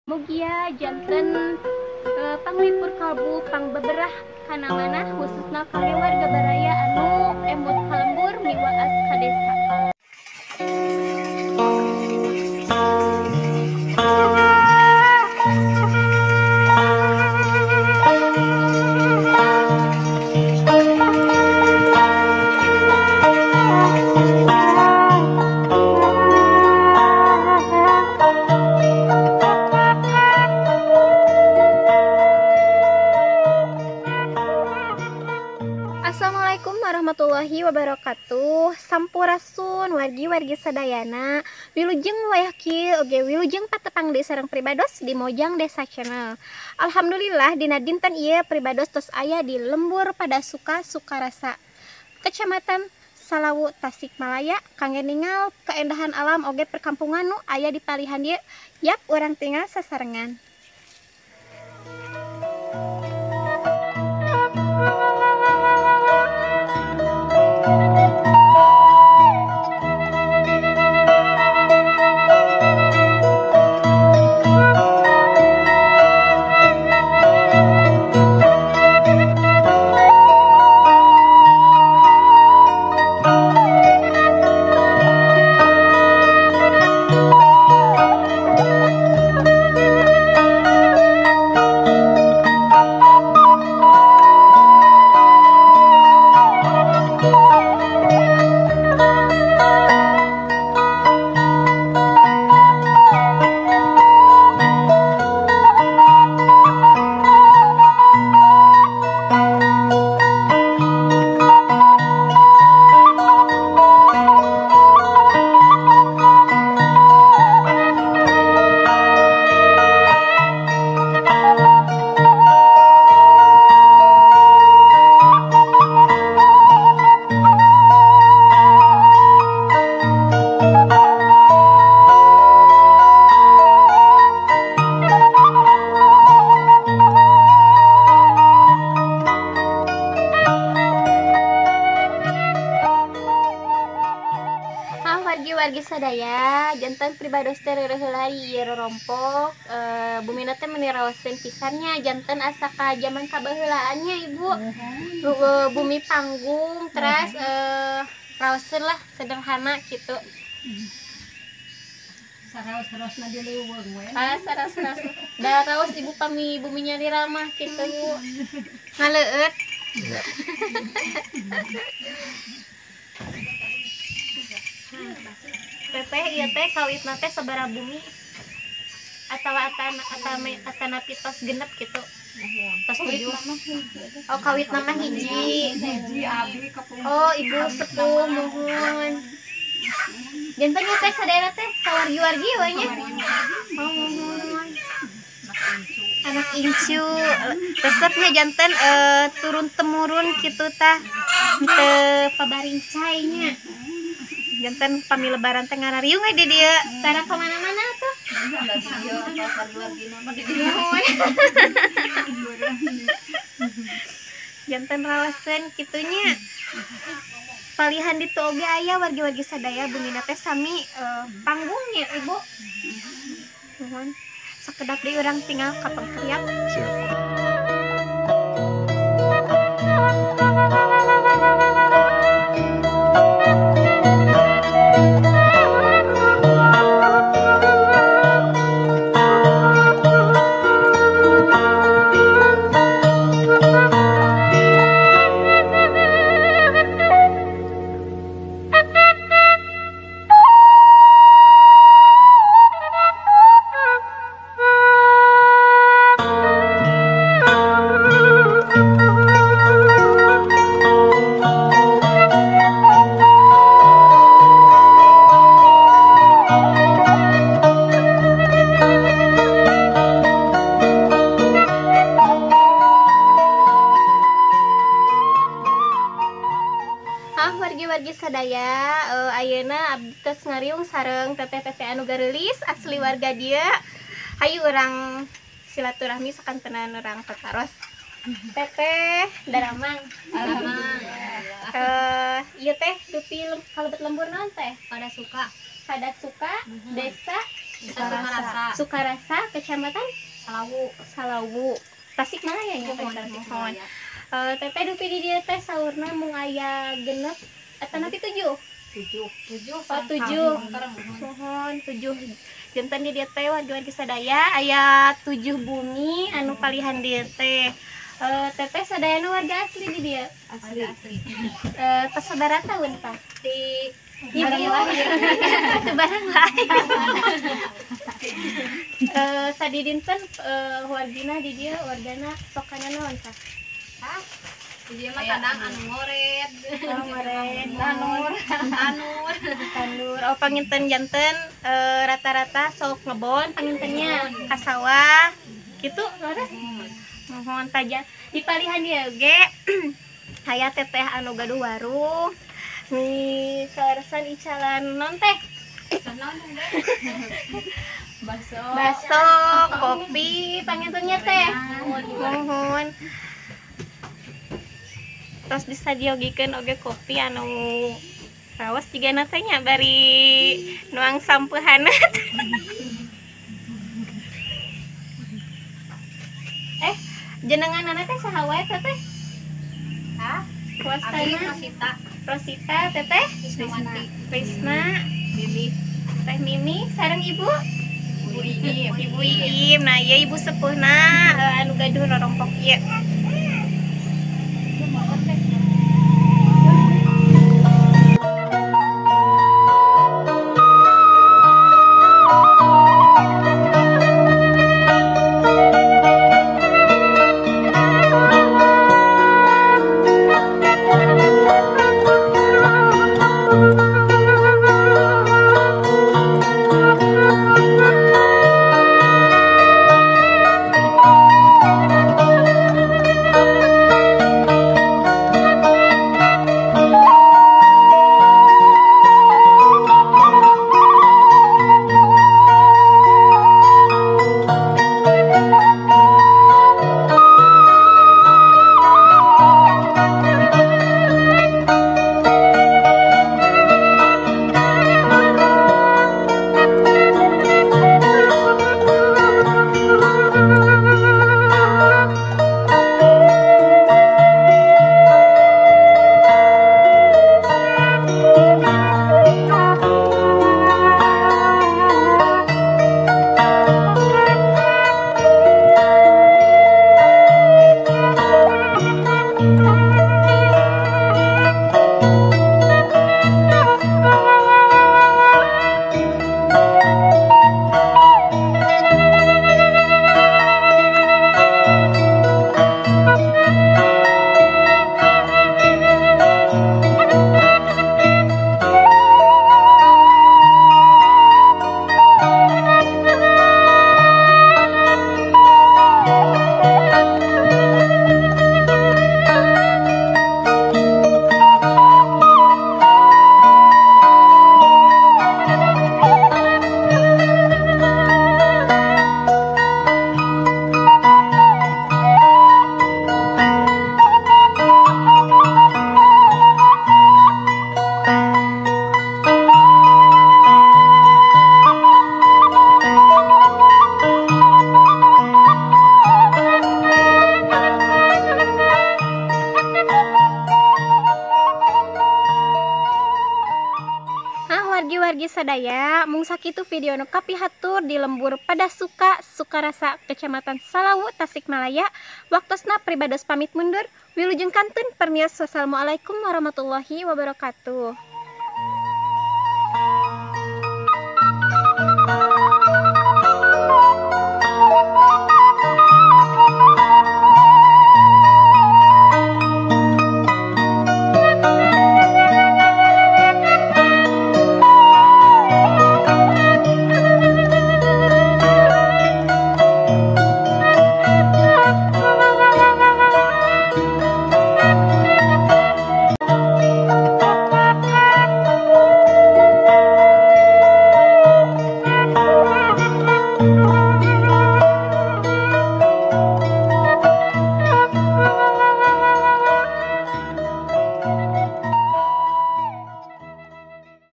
Mugia janten panglipur kalbu pangbeberah kana manah khususna kangge warga baraya anu emut ka lembur miwaas ka desa. Assalamualaikum warahmatullahi wabarakatuh. Sampurasun wargi-wargi sadayana. Wilujeng wayah kieu oge wilujeng patepang deui sareng pribados di Mojang Desa Channel. Alhamdulillah dina dinten ieu pribados tos aya di lembur Padasuka Sukarasa, Kecamatan Salawu, Tasikmalaya, kangge ningal keindahan alam oge perkampungan nu aya di palihan ieu. Yap urang tinggal sasarengan. Wargi-wargi sadaya jantan pribados teh reureuh ieu rorompok bumina teh meuni raoseun pisannya jantan asa ka jaman kabaheulaannya ibu. Bumi panggung teras raoseun lah sederhana gitu. Saraos-raosna di leuweung we. Ah, saraos-raos. Da raos ibu pami buminya di ramah gitu. Ngaleueut. Teteh ieu teh kawitna teh sabaraha bumi atawa atanapi tos genep gitu. Tos 7. Oh, kawitna mah hiji. Hiji abdi kapungkur. Oh, ibu sepuh muhun. Janten ieu teh sadayana teh sawargi-wargi we nya. Oh, muhun. Anak incu. Resepnya janten turun temurun kitu tah. Teu pabarincai nya. Janten pami lebaran teh ngarariung we di dieu. Tara ka mana-mana tuh. Janten rawaseun kitunya. Palihan ditu oge aya wargi-wargi sadaya bumina teh sami panggungnya ibu. Nuhun. Sakedap deui urang tinggal ka Pengkriak. Siap. Wargi-wargi sadaya ayeuna abdi tos ngariung sareng teteh-teteh anu gareulis asli warga dieu. Hayu urang silaturahmi sakantenan urang tataros. Teteh daramang. Alhamdulillah. Ieu teh dupi kalebet lembur naon teh? Padasuka. Padasuka, desa Sukarasa. Sukarasa, Kecamatan Salawu. Salawu. Tasikmalaya nya teh. Mohon. Teteh dupi di dieu teh saurna mung aya 6 atanapi 7? 7. 7. Oh, 7. Mohon 7. Janten di dieu teh wargi-wargi sadaya aya 7 bumi anu palihan dieu teh. Teteh sadayana warga asli di dieu. Asli. Asli. Tos sabaraha taun tah? Di Ibu bareng lain. Sadi dinten wargina di dieu wargana sok kana naon tah? Hah? Di dieu mah kadang anu ngoret. Oh, ngoret, tanur, tanur. Tandur. Oh, panginten janten rata-rata sok ngebon pangintennya ka sawah. Kitu leres? Mohon taja di palihan dieu ge aya teteh anu gaduh warung. Nih kaleresan icalan non teh? Bakso. Bakso, kopi, pangintennya teh. Mohon. Terus disadiogikeun oge kopi anu raos jigana teh nya bari nuang sampeuhana. Jenenganana teh saha wae teteh? Hah? Wastana Rosita. Rosita, teteh? Krisnawanti. Krisna, Mimi. Teh Mimi, sareng ibu? Ibu Iim. Ibu Iim. Nah, ieu ibu sepuhna anu gaduh rorompok ieu. Wargi-wargi sadaya, mung sakitu video nu kapihatur di lembur Padasuka, Sukarasa, Kecamatan Salawu, Tasikmalaya. Waktosna pribados pamit mundur. Wilujeng kantun permios. Wassalamualaikum warahmatullahi wabarakatuh.